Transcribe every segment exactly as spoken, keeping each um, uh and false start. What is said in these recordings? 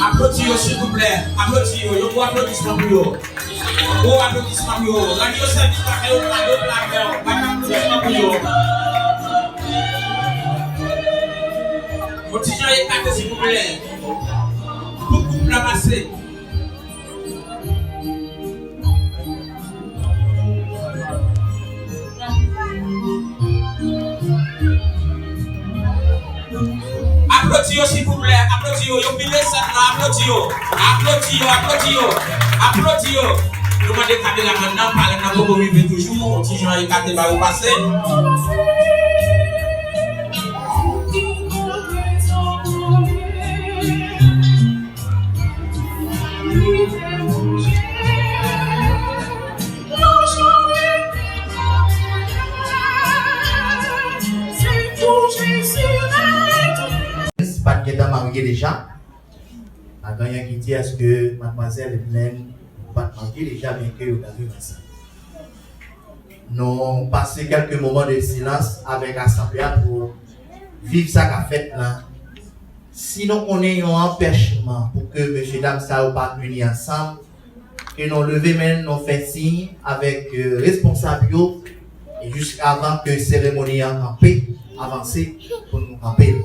Aplodi yo, silvouplè. Aplodi yo. Yon gwo aplodisman pou yo. Gwo aplodisman pou yo. Rann yo sèvis, pa fè yo kado, pa fè yo, pa fè aplodisman pou yo. Yon ti jan ekate, silvouplè. Pou koup la pase. Aplodi yo, silvouplè. Aplodi yo. Yo vin desann nan. Aplodi yo. Aplodi yo. Aplodi yo. Aplodi yo. Nou mande kameramann nan, paran nan poko rive toujou. Yon ti jan ekate ba yo pase. Pa t gentan marye deja. Pa gen anyen ki di èske madmwazèl Edlène pa t marye deja, byenke yo ta viv ansanm. Nou pase kèlke moman de silans avèk asanble a pou viv sa k ap fèt la. Si nou konnen yon anpèchman pou ke mesyedam sa yo pa vini ansanm, ke nou leve men n, nou fè siy avèk, euh, responsab yo, e jiskavan ke seremoni an kanpe, avanse pou nou kanpe l.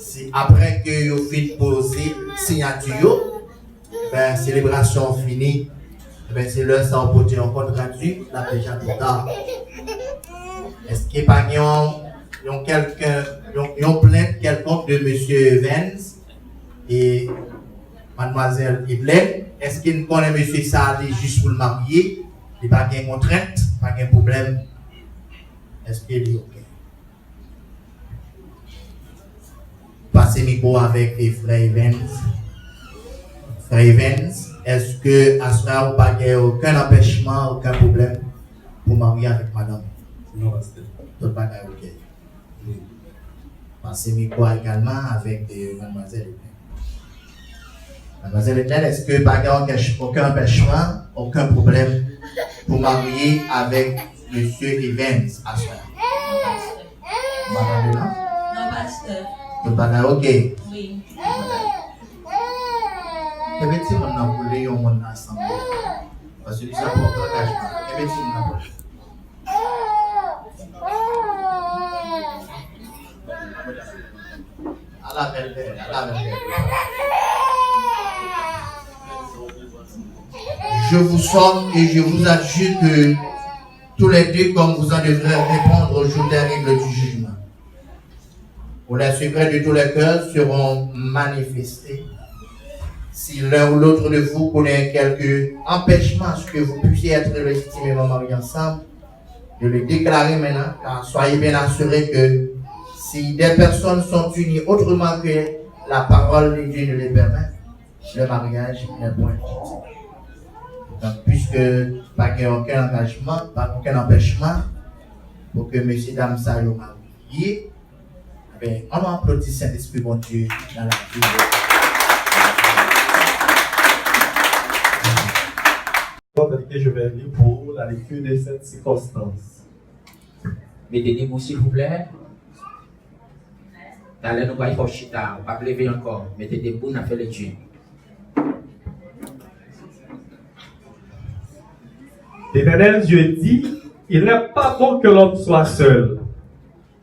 Se apre ke yo fin poze siyati yo, ben, selebrasyon an fini. Eben, se lè sa w pote yon kont randi, l ap deja twò ta. Èske pa gen yon, yon kèlke, yon, yon plent kèlkonk de mesye Evans e madmwazèl Edlène? Èske n konnen mesye sa a li jis pou l marye? Li pa gen kontrent, pa gen pwoblèm? Èske li oke? Pase mikwo avèk, e, frè Evans. Frè Evans, èske aswè a ou pa gen okenn anpèchman, okenn pwoblèm pou marye avèk madanm ou? Non, pastè. Tout bagay oke. Wi. Pase mikwo a egalman avèk, e, madmwazèl Evans. Madmwazèl Etèl, èske pa gen okenn, okenn anpèchman, okenn pwoblèm pou marye avèk mesye Evans aswè a? Ou pa tande non? Non, pastè. Tout bagay oke? Wi. Kenbe timoun nan pou li yon moun nan sanble. Paske li sa pran angajman. Kenbe timoun nan pou li. Je vous somme et je vous adjure que tous les deux, comme vous en devrez répondre au jour des règles du jugement, où les secrets de tous les cœurs seront manifestés. Si l'un ou l'autre de vous connaît quelque empêchement à ce que vous puissiez être légitimement mariés ensemble, je le déclare maintenant, car soyez bien assurés que si des personnes sont unies autrement que la parole de Dieu ne le permet, le mariage n'est point utile. Donk, piske pa gen okenn angajman, pa gen okenn anpèchman pou ke mesye dam sa yo marye, Ebyen, ann nou aplodi Sentespri Bondye nan lavi yo. Tandis que je vais lire pour la lecture de cette circonstance. Mete debou, silvouplè. Talè nou pral fè w chita, ou p ap leve ankò. Mete debou, n ap fè lekti. L'Éternel Dieu dit, il n'est pas bon que l'homme soit seul.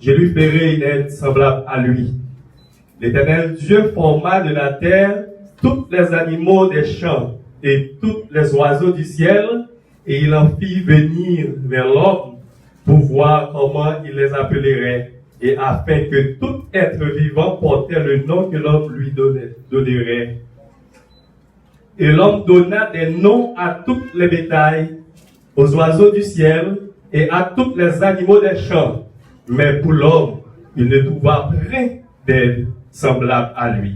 Je lui ferai une aide semblable à lui. L'Éternel Dieu forma de la terre tous les animaux des champs et tous les oiseaux du ciel, et il en fit venir vers l'homme pour voir comment il les appellerait, et afin que tout être vivant portait le nom que l'homme lui donnait- donnerait. Et l'homme donna des noms à tout le bétail, aux oiseaux du ciel et à tous les animaux des champs. Mais pour l'homme, il ne trouva point d'aide semblable à lui.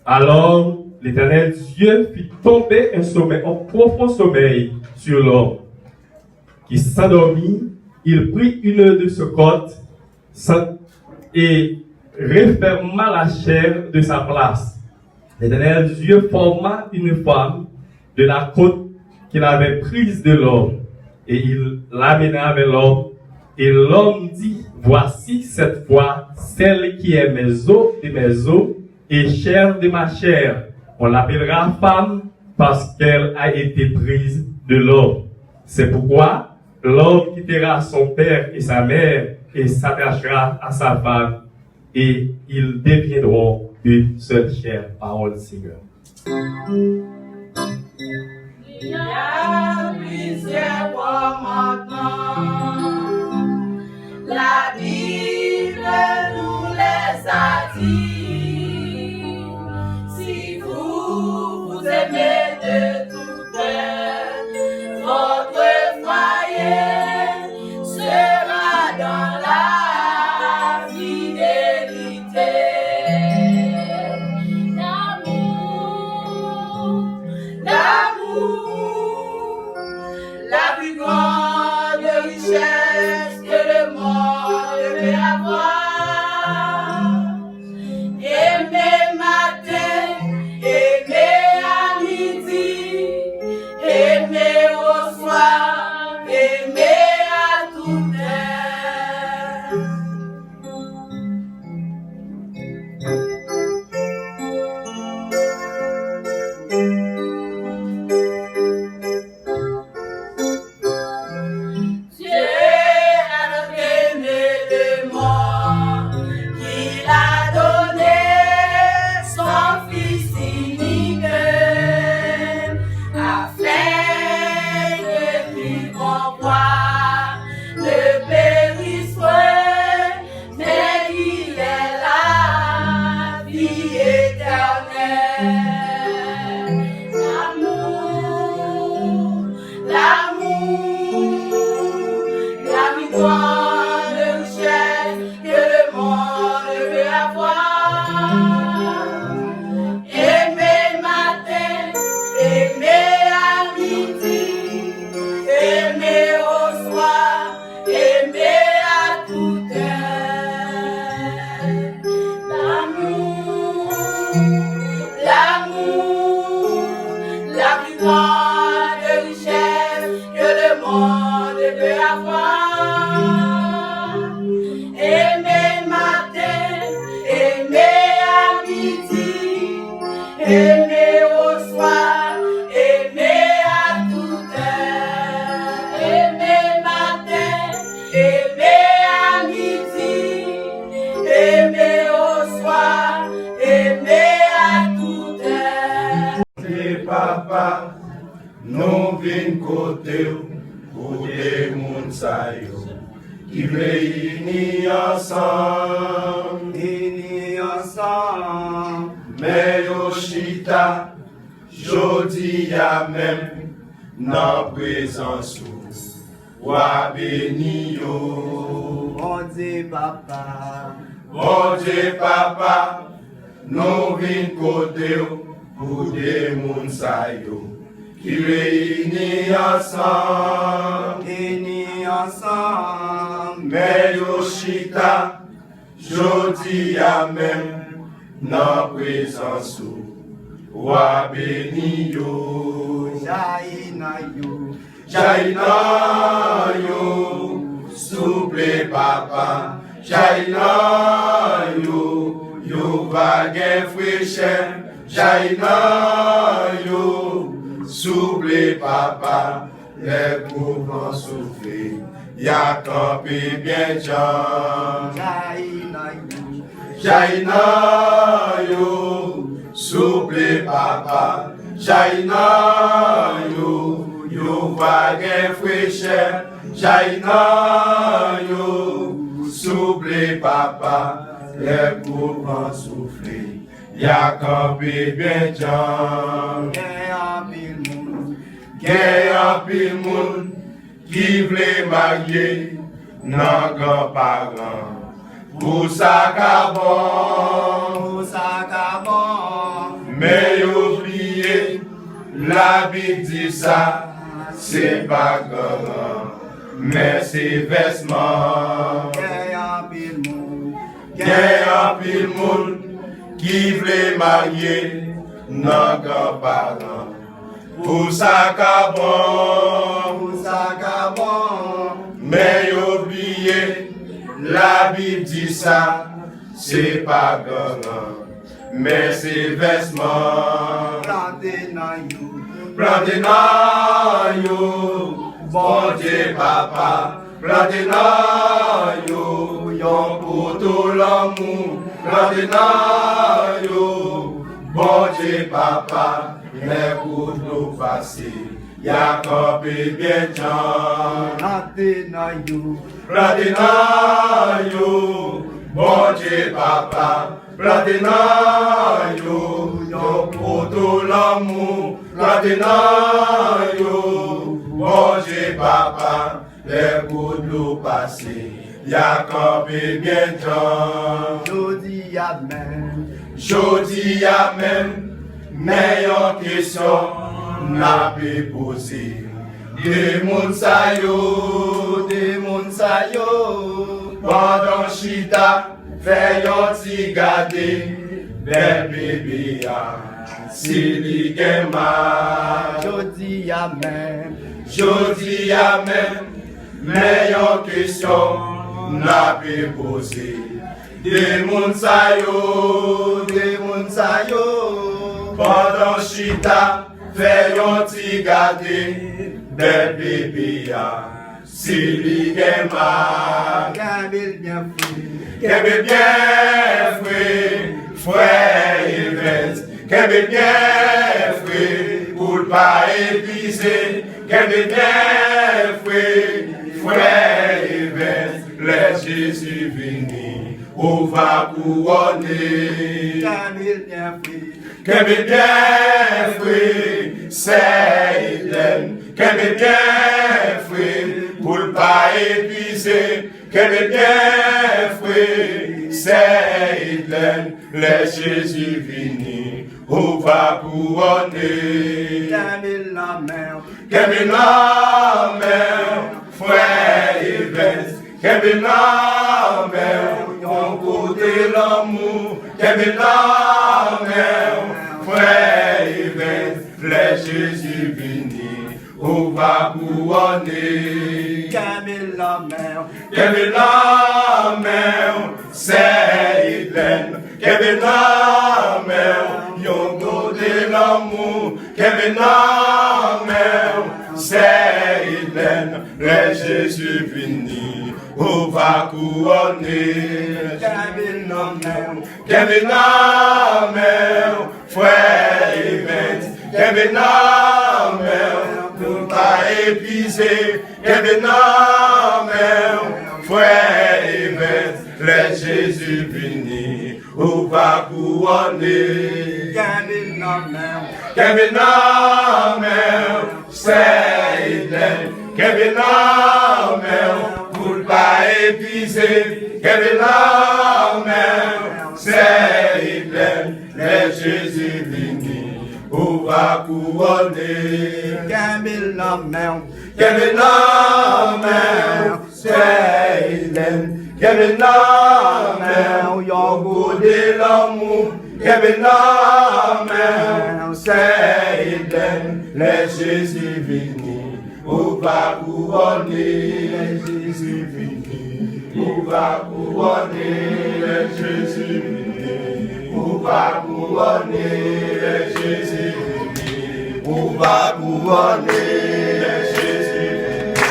Alors l'Éternel Dieu fit tomber un sommeil, un profond sommeil sur l'homme, qui s'endormit, il prit une de ses côtes, et referma la chair de sa place. L'Éternel Dieu forma une femme de la côte qu'il avait prise de l'homme, Et il l'amena vers l'homme. Et l'homme dit, Voici cette fois celle qui est mes os de mes os et chair de ma chair. On l'appellera femme parce qu'elle a été prise de l'homme. C'est pourquoi l'homme quittera son père et sa mère et s'attachera à sa femme et ils deviendront une seule chair. Parole du Seigneur. Il y a plusieurs commandements. La Bible nous les a dit. Si vous vous aimez de tout cœur, votre foyer sera dans la fidélité. L'amour, l'amour, la plus grande richesse que le monde peut avoir. Aimer matin, aimer à midi, aimer au soir, aimer à toute heure. Dieu a tant aimé le monde qu'il a donné son Fils unique, afin que quiconque croit ne périsse point, mais qu'il ait la vie éternelle. L'amour, l'amour, la plus grande richesse que le monde peut avoir. Aimer matin, aimer à midi, aimer au soir, aimer à toute heure. L'amour, l'amour, la plus grande richesse que le monde peut avoir. Aimer matin, aimer à midi, aimer au soir, aimer à toute heure. Aimer matin, aimer à midi, aimer au soir, aimer à toute heure. Bondye Papa, nou vin kote w pou de moun sa yo ki vle ini ansanm. Ini ansanm. Men yo chita jodi a menm nan prezans ou. W a beni yo. Bondye Papa. Bondye Papa, nou vin kote w pou de moun sa yo ki reyini ansanm. Ini ansanm. Men yo chita jodi a menm nan prezans ou. W a beni yo. Jayi nan yo. Jayi nan yo, souple Papa, jayi nan yo, yo va gen frechè, jayi nan yo, souple Papa, lè gwo van soufle, y a kanpe byen djanm. Jayi nan yo. Jayi nan yo, souple Papa, jayi nan yo, yo va gen frechè, jayi nan yo, souple Papa, lè gwo van soufle, y a kanpe byen djanm. Gen anpil moun. Gen anpil moun ki vle marye nan granparan. Pou sa ka bon. Pou sa ka bon. Men yo bliye, Labib di sa, se pa gran ran, men se vèsman. Gen anpil moun. Gen anpil moun ki vle marye nan granparan. Pou sa ka bon, pou sa ka bon. Men yo bliye, Labib di sa, se pa gangan, men se vèsman. Plante nan yo, plante nan yo, Bondye Papa. Plante nan yo yon poto lanmou. Plante nan yo Bondye Papa. Lè kout dlo pase, y a kanpe byen djanm. Plante nan yo, plante nan yo Bondye Papa. Plante nan yo yon poto lanmou. Plante nan yo Bondye Papa. Lè kout dlo pase, y a kanpe byen djanm. Jodi a menm, jodi a menm, men yon kesyon n ape poze. De moun sa yo, de moun sa yo, pandan w chita, fè yon ti gade bèl bebe a, si li gen mal. Jodi a menm, jodi a menm, men yon kesyon n ape poze. De moun sa yo, de moun sa yo, pandan w chita, fè yon ti gade bèl bebe a, si li gen mal. Kenbe l byen fre. Kenbe l byen fre, frè Evens. Kenbe l byen fre, pou l pa epize. Kenbe l byen fre, frè Evens. Lè Jezi vini, ou va kouwone. Kenbe l byen fre. Kenbe byen fre, sè Edlèn. Kenbe byen fre, pou l pa epize. Kenbe byen fre, sè Edlèn. Lè Jezi vini, ou va kouwone. Kenbe l nan men w. Kenbe nan men w, frè Evens. Kenbe nan men w, yon kote lanmou. Kenbe nan men w, frè Evens. Lè Jezi vini, ou va kouwone. Kenbe nan men w. Kenbe nan men w, sè Edlèn. Kenbe nan men w, yon kote lanmou. Kenbe nan men w, sè Edlèn. Lè Jezi vini, ou va kouwone. Kenbe nan men w. Kenbe nan men w, frè Evens. Kenbe nan men w, pou l pa epize. Kenbe nan men w, frè Evens. Lè Jezi vini, ou va kouwone. Kenbe nan men w. Kenbe nan men w, sè Edlèn. Kenbe nan men w, pou l pa epize. Kenbe nan men w, sè Edlèn. Lè Jezi vini, ou va kouwone. Kenbe l nan men w. Kenbe nan men w, sè Edlèn. Kenbe nan men w, yon gode lanmou. Kenbe nan men w, sè Edlèn. Lè Jezi vini, ou va kouwone. Lè Jezi vini, ou va kouwone. Lè Jezi vini, ou va kouwone. Lè Jezi vini, ou va kouwone. Lè Jezi vini.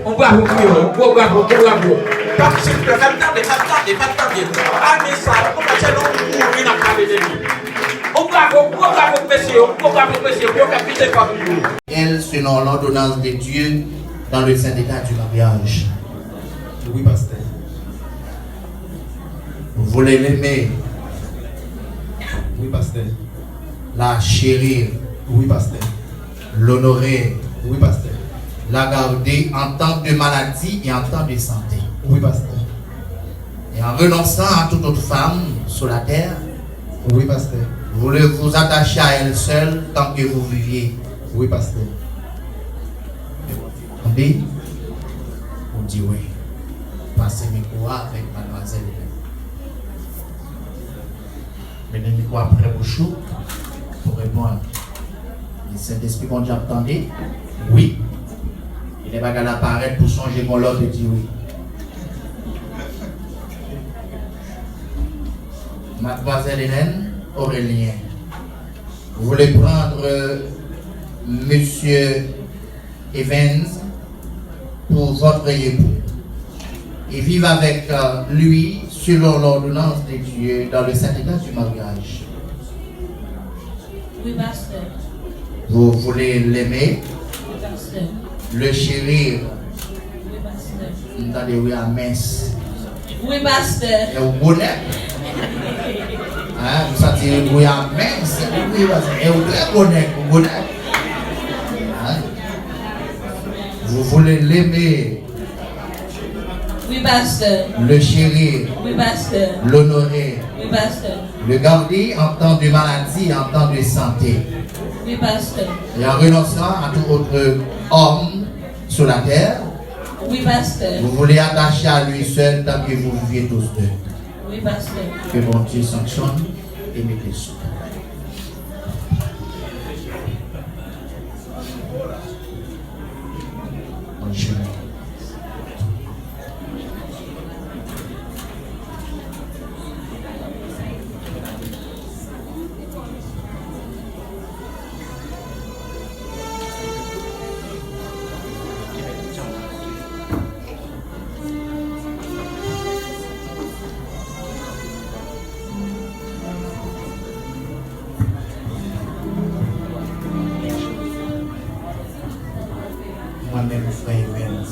On bravo pou yo, on gwo bravo, gwo bravo. Pap, silvouplè, fè m tande, fè m tande, fè m tande. Ame sa, nou kòmanse nou mouri nan kale de li. On bravo, gwo bravo pou mesye yo, gwo bravo pou mesye yo, pou yo fè pite kòb yo. Elle selon l'ordonnance de Dieu dans le saint état du mariage. Oui, pasteur. Vous voulez l'aimer. Oui, pasteur. La chérir. Oui, pasteur. L'honorer. Oui, pasteur. La garder en temps de maladie et en temps de santé. Oui, pasteur. Et en renonçant à toute autre femme sur la terre, oui, pasteur, vous le, vous attacher à elle seule tant que vous viviez. Oui, pasteur. Tande, ou di wi. Pase mikwo a avèk madmwazèl. Mennen mikwo a prè bouch ou pou reponn. Sentespri Bondye ap tande? Wi. E lè bagay la parèt pou sonje gon lòt, e di wi. Mademoiselle Hélène Aurélien, vous voulez prendre Monsieur Evans pour votre époux et vivre avec euh, lui selon l'ordonnance de Dieu dans le saint état du mariage. Oui, pasteur. Vous voulez l'aimer, Oui, pasteur. Le chérir. Oui, pasteur. M tande wi a mens. Oui, pasteur. E w gwo nèg? Hein, m santi wi a mens. Wi, paske e w trè gwo nèg, ou gwo nèg. Hein? Vous voulez l'aimer, Oui, pasteur. Le chérir, Oui, pasteur. L'honorer, Oui, pasteur. Le garder en temps de maladie, en temps de santé. Oui, pasteur. Et en renonçant à tout autre homme sur la terre, Oui, pasteur. Vous voulez attacher à lui seul tant que vous viviez tous deux. Oui, pasteur. Que Bondye sanctionne et mete sou. Bonne journée. Mwen menm, frè Evans.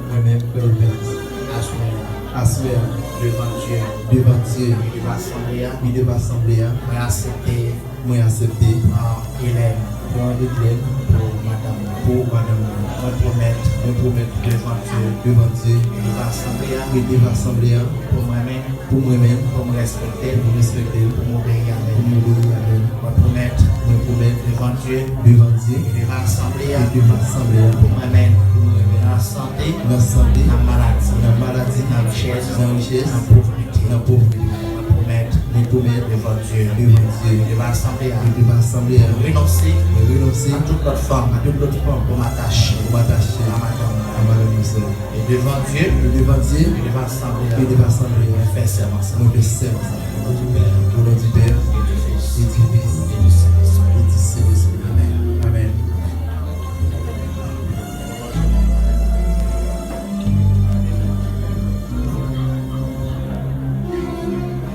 Mwen menm, frè Evans. Aswè a. Aswè a. Devan Dye. Devan Dye. E devan asanble a. E devan asanble a. Mwen aksepte. Mwen aksepte. Pran Hélène. Pran Hélène. Pou madanm mwen. Pou madanm mwen. Mwen pwomèt. Mwen pwomèt. Devan Dye. Devan Dye. E devan asanble a. E devan asanble a. Pou mwen menm. Pou mwen menm. Pou m respekte l. Pou m respekte l. Pou m obeyi avè l. Pou m obeyi avè l. Mwen pwomèt. Mwen pwomèt. Devan Dye. Devan Dye. E devan asanble a. E devan asanble a. Pou mwen menm. Pou mwen menm. Nan sante. Nan sante. Nan maladi. Nan maladi. Nan richès. Nan richès. Nan povrete. Nan povrete. Mwen pwomèt. Mwen pwomèt. Devan Dye. Devan Dye. E devan asanble a. E devan asanble a. Mwen renonse. Mwen renonse. A tout lòt fanm. A tout lòt fanm. Pou m atache. Pou m atache. A madanm mwen. A madanm mwen sèl. E devan Dye. E devan Dye. E devan asanble a. E devan asanble a. Mwen fè sèman sa. Mwen fè sèman sa. Au nom du Père. Au nom du Père. Et du Fils. Et du Fils. Et du Saint-Esprit. Et du Saint-Esprit. Amen. Amen.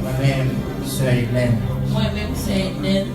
Mwen menm, sè Edlène. Mwen menm, sè Edlène.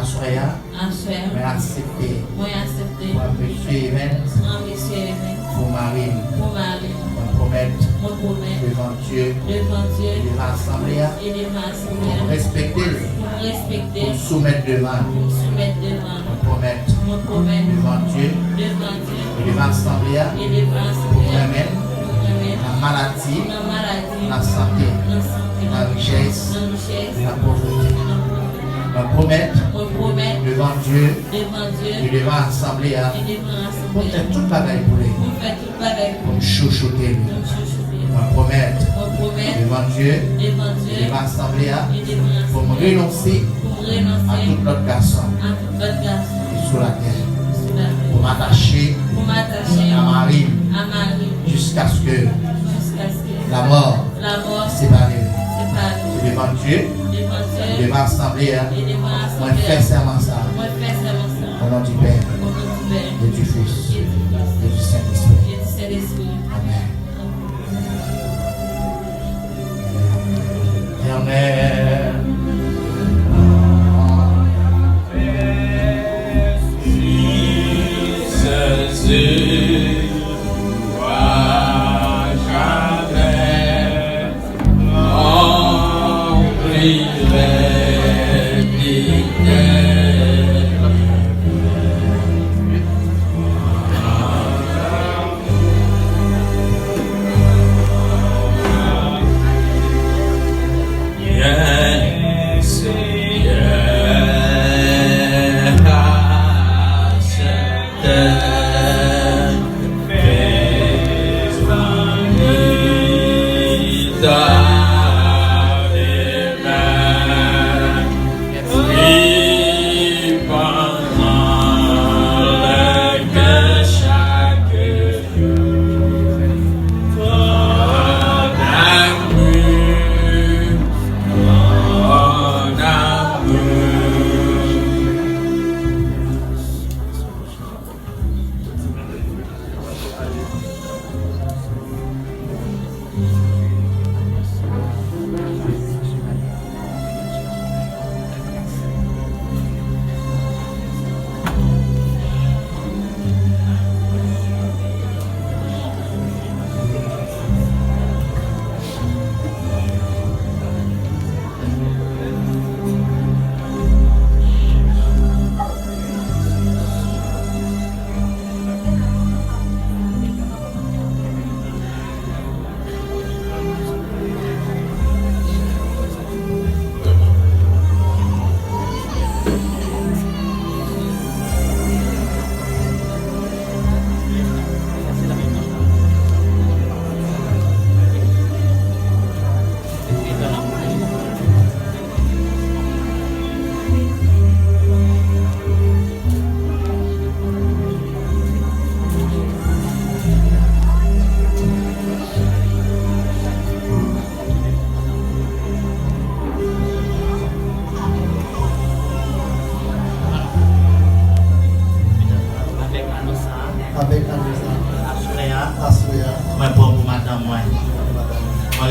Aswè a. Aswè a. Mwen aksepte. Mwen aksepte. Pran mesye Evans. Pran mesye Evans. Pou mari m. Pou mari m. Mwen pwomèt. Mwen pwomèt. Devan Dye. Devan Dye. E devan asanble a. E devan asanble a. Pou m respekte l. Pou m respekte l. Pou m soumèt devan l. Pou m soumèt devan l. Mwen pwomèt. Mwen pwomèt. Devan Dye. Devan Dye. E devan asanble a. E devan asanble a. Pou m renmen l. Pou m renmen l. Nan maladi. Nan maladi. Nan sante. Nan sante. Nan richès. Nan richès. E nan povrete. E nan povrete. Mwen pwomèt. Mwen pwomèt. Devan Dye. Devan Dye. E devan asanble a. E devan asanble a. Pou m fè tout bagay pou li. Pou m fè tout bagay pou li. Pou m chouchoute li. Pou m chouchoute li. Mwen pwomèt. Mwen pwomèt. Devan Dye. Devan Dye. E devan asanble a. E devan asanble a. Pou m renonse. Pou m renonse. A tout lòt gason. A tout lòt gason. Sou latè. Sou latè. Pou m atache. Pou m atache. A mari m. A mari m. Jiskaske. Jiskaske. Lamò. Lamò. Separe. Separe. Se devan Dye. Devan Dye. Devan asanble a. E devan asanble a. Mwen fè sèman sa. Mwen fè sèman sa. Au nom du Père. Au nom du Père. Et du Fils. Et du Fils. Et du Saint-Esprit. Et du Saint-Esprit. Amen. Amen. Jésus, jamais.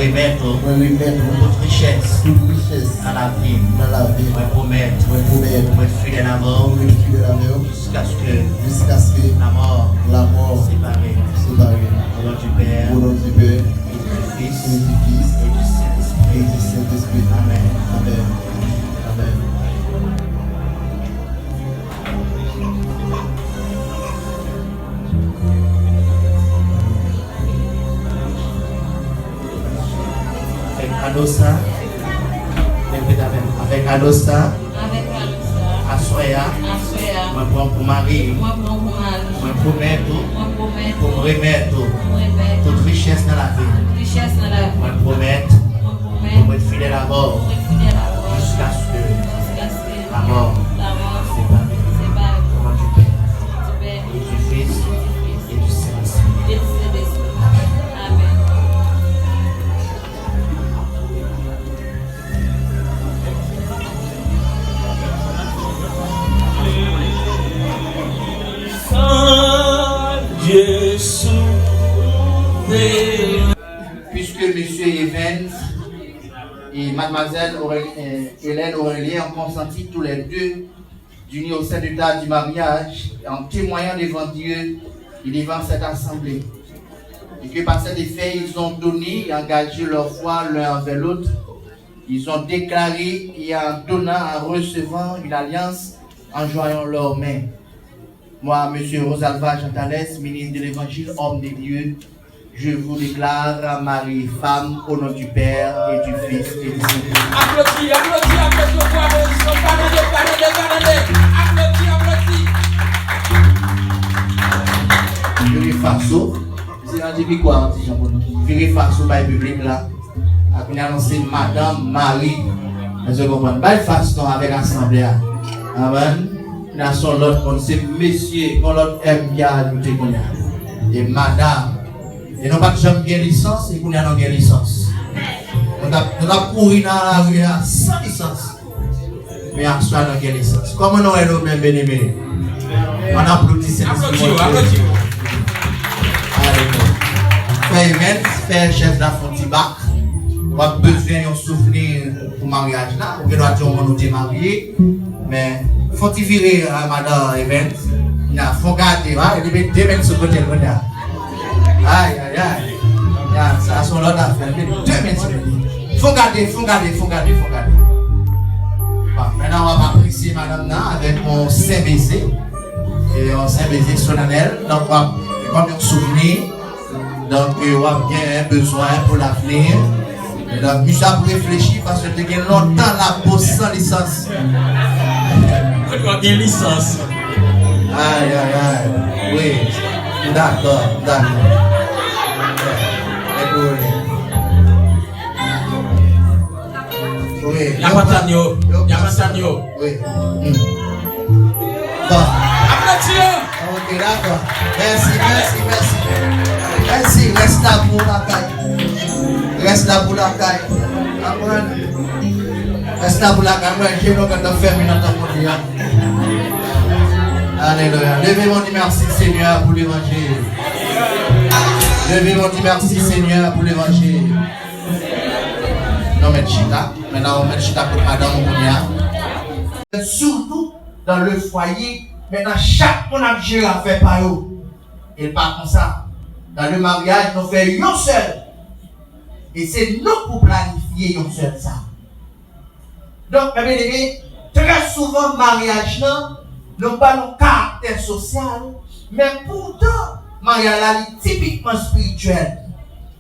Remèt ou. Mwen remèt ou. Tout richès. Tout richès. Nan lavi m. Nan lavi m. Mwen pwomèt. Mwen pwomèt. Mwen fidèl avè w. Mwen fidèl avè w. Jiskaske. Jiskaske. Lamò. Lamò. Separe. Separe. Au nom du Père. Au nom du Père. Et du Fils. Et du Fils. Et du Saint-Esprit. Et du Saint-Esprit. Amen. Amen. Amen. Avèk kado sa, repete avè m. Avèk kado sa, Avèk kado sa, aswè a, aswè a, mwen pran pou mari. Mwen pran pou mari. Mwen pwomèt ou. Mwen pwomèt ou. Pou m remèt ou. Pou m remèt ou. Tout richès nan lavi m. Tout richès nan lavi m. Mwen pwomèt. Mwen pwomèt. Pou mwen fidèl avè w. Pou mwen fidèl avè w. Jiskaske. Jiskaske. Lamò. Lamò. Separe. Separe. Au nom du Père. Au nom du Père. Et du Fils. Et du Fils. Et du Saint-Esprit. Et du Saint-Esprit. Amen. Amen. San Dye sove. Puisque Monsieur Evans et Mademoiselle Aurel-, euh, Hélène Aurélien ont consenti tous les deux d'unir au saint état du mariage en témoignant devant Dieu et devant cette assemblée. Et que par cet effet, ils ont donné et engagé leur foi l'un envers l'autre. Ils ont déclaré et en donnant, en recevant une alliance, en joignant leurs mains. Moi, Monsieur Rosalva Jean Thalès, ministre de l'Évangile, homme de Dieu, je vous déclare mari et femme au nom du Père et du Fils et du Saint-Esprit. Aplodi, aplodi, aplodi, aplodi, aplodi, aplodi, aplodi. Vire fas ou. Se yon ti pikwa, yon ti jan pou nou. Vire fas ou bay piblik la. Ak nou anonse madanm, mari. Èske w konprann? Bay fas nou avèk asanble a. Amen. Nan son lòt moun, se mesye, yon lòt M ki ajoute kounye a. E madanm. E nou pa t janm gen lisans, e kounye a nou gen lisans. Nou t ap, nou t ap kouri nan lari a san lisans. Men aswè a nou gen lisans. Kòman nou wè nou menm, byeneme? Ann aplodi Sentespri Bondye. Aplodi yo, aplodi yo. Alelouya. Frè Evens, fè chèz la fè yon ti bak. W ap bezwen yon souvni pou maryaj la. Ou gen dwa di yon moun ou te marye. Men, fè yon ti vire a madan Evens. Nan, fè yon gade, a, li met de men sou kote l kounye a. Ay, ay, ay. Ya, sa se yon lòt afè. Li met de men sou kote l. Fè yon gade, fè yon gade, fè yon gade, fè yon gade. Bon, mentnan w ap apresye madanm nan avèk yon sen beze. E yon sen beze solanèl. Donk, w ap, kòm yon souvni. Donk, w ap gen bezwen pou lavni. Donk, misye ap reflechi paske te gen lontan l ap bo san lisans. Mwen gen lisans. Ay, ay, ay. Wi. M dakò, m dakò. Wi. Y ap atann yo. Y ap atann yo. Wi. Hmm. Bon. Aplodi yo. Ok, dakò. Mèsi, mèsi, mèsi. Mèsi, rès la pou lakay. Rès la pou lakay. Aprann. Rès la pou lakay. Mwen, je nou kontan fèmen nan tan kounye a. Alelouya. Leve yon ti mèsi Senyè pou levanjil. Leve yon ti mèsi Senyè pou levanjil. Nou mèt chita. Mentnan, ou mèt chita kot madanm ou kounye a. Surtout dans le foyer, mentnan chak moun ap jere afè pa yo. E l pa konsa. Dans le mariage, nou fè yon sèl. E se nou pou planifye yon sèl sa. Donk, mè byeneme, trè souvan, maryaj lan, nou ba l yon karaktè sosyal, men poutan, maryaj la, li tipikman espirityèl.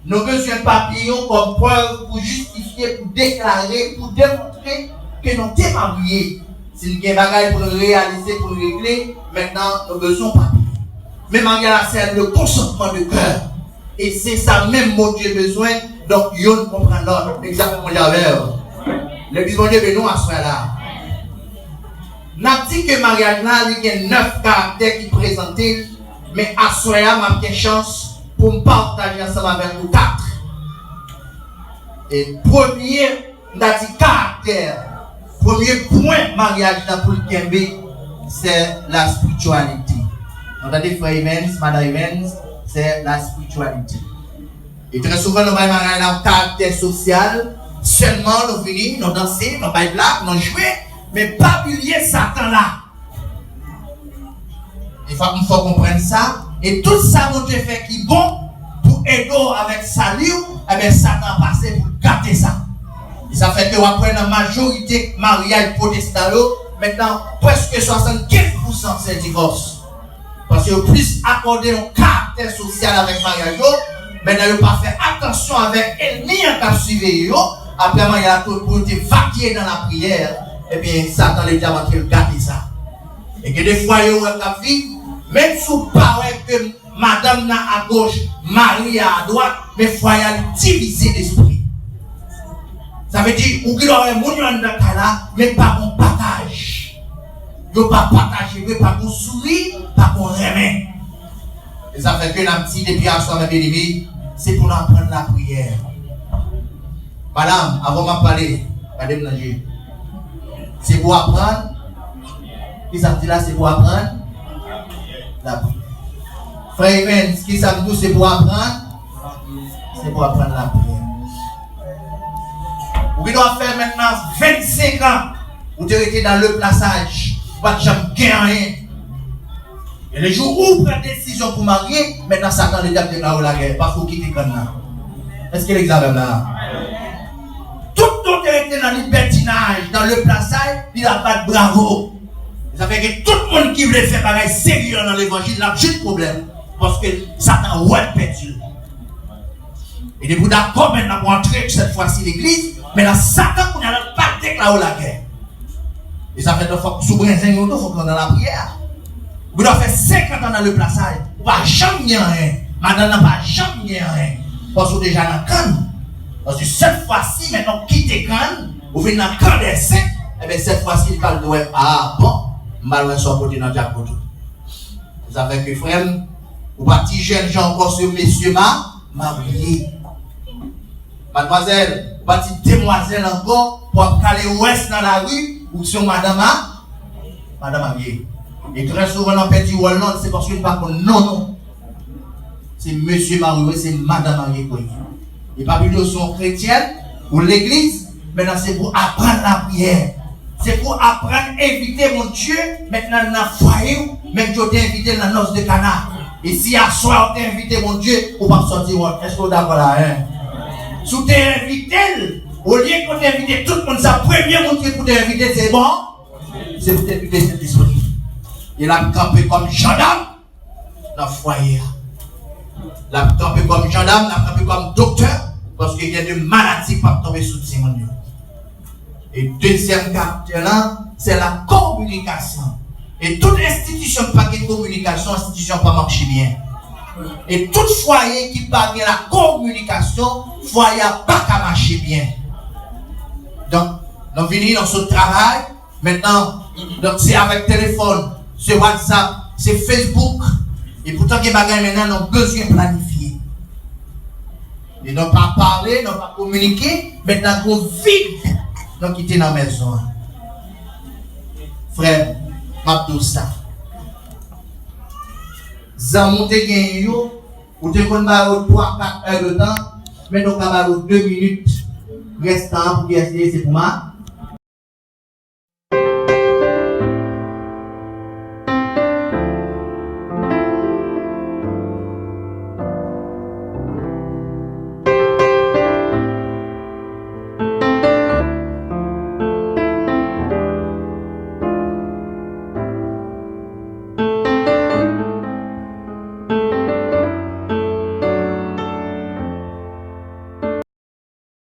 Nou bezwen papye yo kòm prèv pou jistifye, pou deklare, pou demontre ke nou te marye. Si n gen bagay pou n reyalize, pou n regle, mentnan, nou bezwen papye. Men maryaj la, se le consentement de cœur. E se sa menm Bondye bezwen, donk youn konprann lòt. Egzakteman, Bondye avè w. Legliz Bondye beni w aswè la. N ap di ke maryaj la, li gen nèf karaktè ki prezante l, men aswè a, m ap gen chans pou m pataje ansanm avèk ou kat. E premye, m ta di karaktè. Premye pwen maryaj la pou l kenbe, se la spirityalite. Nou tande frè Evans, madan Evans, se la spirityalite. E trè souvan, nou bay bagay la yon karaktè sosyal. Sèlman, nou vini, nou danse, nou bay blag, nou jwe. Men pa bliye Satan la. E fòk nou fè w konprann sa. E tout sa Bondye fè ki bon pou ede w avèk sali w, ebyen, Satan pase pou l gate sa. E sa fè ke w ap wè nan majorite maryaj pwotestan yo, mentnan, prèske swasannkenz pousan se divòs. Paske yo plis akòde yon karaktè sosyal avèk maryaj yo, mentnan yo pa fè atansyon avèk ènmi an k ap siveye yo, apre maryaj la, tou pou yo te vakye nan lapriyè, ebyen, Satan, ledyab, antre l gate sa. E gen de fwaye ou wè k ap viv, menm si w pa wè ke madanm nan agoch, mari a adwat, men fwaye a li divize lespri. Sa vle di, ou gen dwa wè moun yo anndan kay la, men pa gon pataj. Yo pa pataje vre, pa gon souri, pa gon renmen. E sa fè ke n ap di depi aswè, mè byeneme, se pou n aprann lapriyè. Madanm, avan m ap pale, gade m nan je. Se pou aprann. Kisa m di la, se pou aprann lapriyè. Frè Evans, kisa m di w, se pou aprann. Se pou aprann lapriyè. Ou gen dwa fè mentnan vennsenk an, ou te rete nan le plasaj, ou pa t janm gen anyen. E le jou ou pran desizyon pou marye, mentnan Satan, ledyab, deklare w lagè, paske w kite kann nan. Èske l egziste avè m la? Tout tan w te rete nan libètinaj, nan le plasaj, li ap bat bravo. Sa fè ke tout moun ki vle fè bagay serye nan levanjil, l ap jwenn pwoblèm. Paske Satan wè l pèdi l. E depi w dakò, mentnan pou antre sèt fwa si legliz, mentnan Satan kounye a l ap deklare w lagè. E sa fè ke fòk sou brenzen yo tou, fòk nan lapriyè. Ou dwe fè senkant an nan le plasaj. Ou pa janm gen anyen. Madanm nan pa janm gen anyen. Paske ou deja nan kann. Paske sèt fwa si, mentnan ou kite kann, ou vin nan kan dè sen, ebyen sèt fwa si, li pral di w, a bon, m pral wè sa w pote nan djak ou tou. Sa fè ke, frè m, ou pa ti jènjan ankò, se mesye ma-, marye. Madmwazèl, ou pa ti demwazèl ankò pou ap kale wès nan lari, ou se yon madanm a, madanm marye. E trè souvan, n ap pèdi wòl lan, se paske n pa konn non nou. Se mesye marye, se madanm marye ke w ye. E pa bliye, ou se yon kretyèn, ou legliz, mentnan se pou aprann lapriyè. Se pou aprann envite Bondye, mentnan nan fwaye w, menm jan w te envite l nan nòs de Kana. E si aswè a ou te envite Bondye, ou p ap sòti wont. Èske w dakò la, en? Si w te envite l, olye ke w te envite tout moun, sa premye moun ki pou te envite, se bon? Se pou te envite Sentespri. E l ap kanpe kòm jandam nan fwaye a. L ap kanpe kòm jandam, l ap kanpe kòm doktè, paske gen de maladi k p ap tonbe sou timoun yo. E dezyèm karaktè la, se la kominikasyon. E tout enstitisyon ki pa gen kominikasyon, enstitisyon pa mache byen. E tout fwaye ki pa gen la kominikasyon, fwaye a pa ka mache byen. Donk, nou vini, nou sot travay, mentnan, donk, se avèk telefòn, se WhatsApp, se Facebook. E poutan gen bagay mentnan nou bezwen planifye. E nou pa pale, nou pa kominike, mentnan gon vid nou kite nan mezon an. Frè m, m ap di w sa. Zanmi w te genyen yo, ou te konn ba yo twa, kat èdtan, mentnan w ka ba yo de minit. Rès tan an pou kiyès li ye? Se pou ma-,